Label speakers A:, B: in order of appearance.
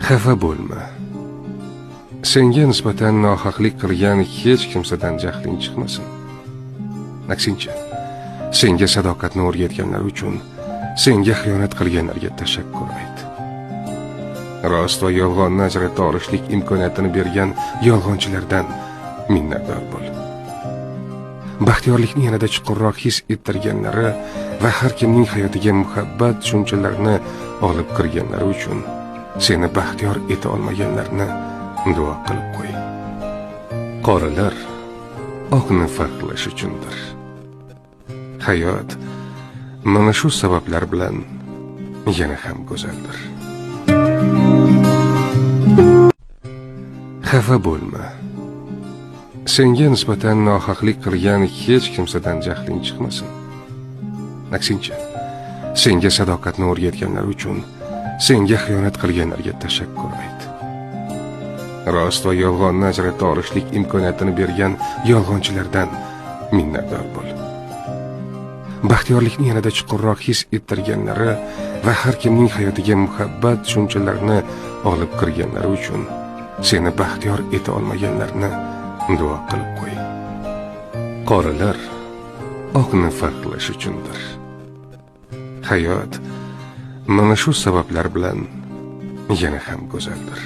A: Xafa bo'lma. Senga nisbatan nohaqlik qilgan hech kimsadan jahling chiqmasin. Aksincha, senga sadoqatni o'rgatganlar uchun senga xiyonat qilganlarga tashakkur ayt. Rost va yolg'onni ajrata olishlik imkoniyatini bergan yolg'onchilardan minnatdor bo'l. Baxtiyorlikni yanada chuqurroq his ettirganlari va har kimning hayotiga muhabbat tushunchalarini olib kirganlari uchun seni baxtiyor eta olmaganlarni duo qilib qo'y. Qoralar oqni farqlash uchundir. Hayot mana shu sabablar bilan yana ham go'zaldir. Xafa bo'lma. Senga nisbatan nohaqlik qilgan hech kimsadan jahling chiqmasin. Aksincha, senga sadoqatni o'rgatganlar uchun senga xiyonat qilganlarga tashakkur ayt. Rost va yolg'onni ajrata olishlik imkoniyatini bergan yolg'onchilardan minnatdor bo'l. Baxtiyorlikni yanada chuqurroq his ettirganlari va har kimning hayotiga muhabbat tushunchalarini olib kirganlari uchun seni baxtiyor eta olmaganlarni duo qilib qo'y. Qoralar oqni farqlash uchundir. Hayot mana shu sabablar bilan yana ham go'zaldir.